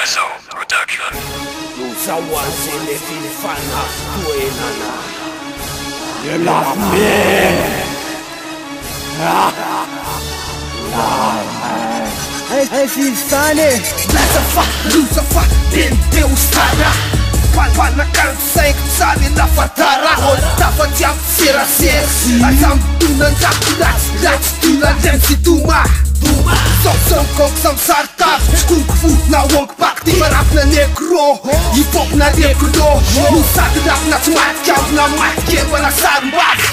SO Production. Loza ho an'izay mety ny fanafitohenana. Lelafo mena. Aiza izany e? Laza fa loza fa be ho sara. Mpanakanto saingy tsara ela fa tara. Tafa tsy ampy serasera. Aza mitona ny rap ratsy ratsy tona ny MC Doma. Samy samy kok samy saritavy. Tsy kung fu na wong pak ty fa rap na negro. Hip hop na reklo. No sady rap na tsy maty kambo na maty kemba na sarim-bavy.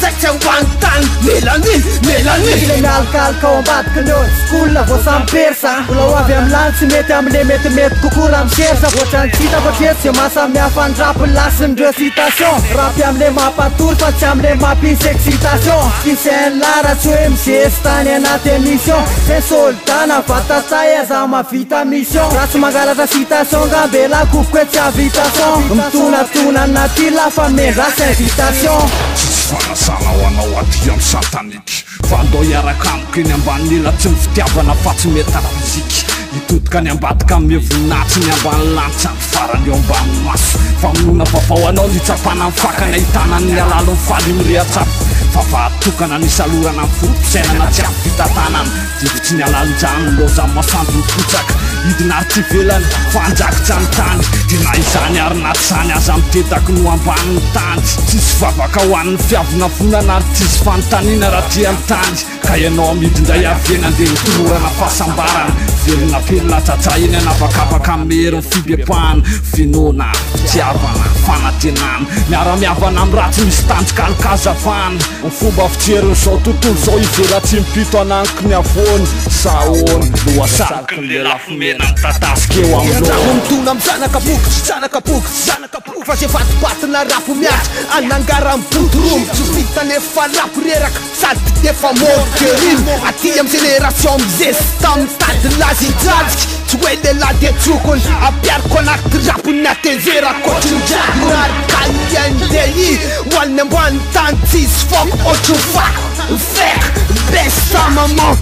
Zay tsy ambany tany. Mélanie, Mélanie. Le mialokaloka ao ambadiky ny old school vao samy persa. Mbola ho avy amin'ny lany tsy mety amin'le metimety kokoa raha misersa. Ohatran'ny tsy hitako hatreto izay mahasamihafa ny rap lasin'ireo citation. Rap amin'le mampatory fa tsy amin'le mampisy excitation. Tsisy hain'lah raha tsy hoe mizesta any anaty émission. Zay soldat na vatatay aza mahavita mission. Raha tsy mangalatra citation ngamba elah kofoko hoe tsy hahavita son. Mitonatona anaty lah fa mendrasa invitation. Tsisy fanasana ho anao aty amin'ny satanique. Fa andao hiaraka amiko eny ambany ela. Tsy ny fitiavana fa tsy metaphysique. Hitodika any ambadika amin'ny voninahitry ny ambany lanitra. Ny farany eo ambany maso. Famonoana vaovao anao ny hitsapana ny fakana. Hitana ny alalon'ny faly mirehatsafo. Fa vahatokana ny isalorana ny foto-pisainana tsy ampy fitantanana. Difotsy ny alalinjany loza masoandro mipotsaka. Hidina ary tsy ivelany fa handrakotra ny tany. Dia na izany ary na tsy izany aza mitetaky no ambanin'ny tany. Tsisy vavaka ho an'ny fiavonavonana ary tsisy fanontaniana raha tia ny tany. Ka ianao amidy indray avy eny andeha hitolorana fahasambarana. Velona velona ajaja eny an'habakabaka amin'ny herin'ny fibebahana. Finoana, fitiavana, fanantenana. Miara-mihavana amin'ny ratsy misy tandroka aloka-hazavana. Ny fomba fijerin'izao tontolo izao ivelantsihy mipito ananiko ny havoana. Sahona, lohasariky ny lelafo mena mitatasika eo amin'ny Raha loha. mitona amin'ny zanaka boky, zanaka boky, zanaka boky. Fa zay fatipatina rap miaritra anangaram-boto romy. Tsy vita nefa rap reraka sady efa mort de rire. Aty amin'ny génération mizesta mitady lazy hijajiky. Tsy hoe lehilahy dia tsokony ampiariko anaty rap ny atezerako ohatrin'ny KNDI. Ho an'ny ambany tany tsisy foko ohatrin'ny fako. Fek, besta maman.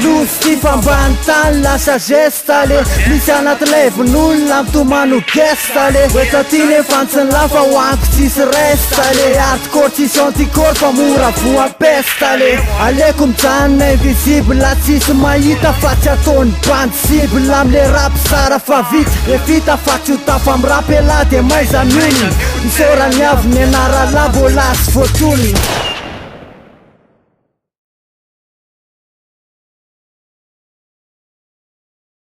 Lozy ty fa ambany tany lasa geste le. Misy anaty laivon'olona mitomano geste le. Oetra ty nefa tsy ny lafa hoaniko tsisy reste le. Hardcore tsisy anticorps fa mora voa peste le. Aleko mijanona invisible tsisy mahita fa tsy ataony bandy cible amle rap tsara fa vita. E vita fa tsy ho tafa amin'ny rap elah de maiza mionina. Misaorany avy ny anaralahy mbola tsy voatonona.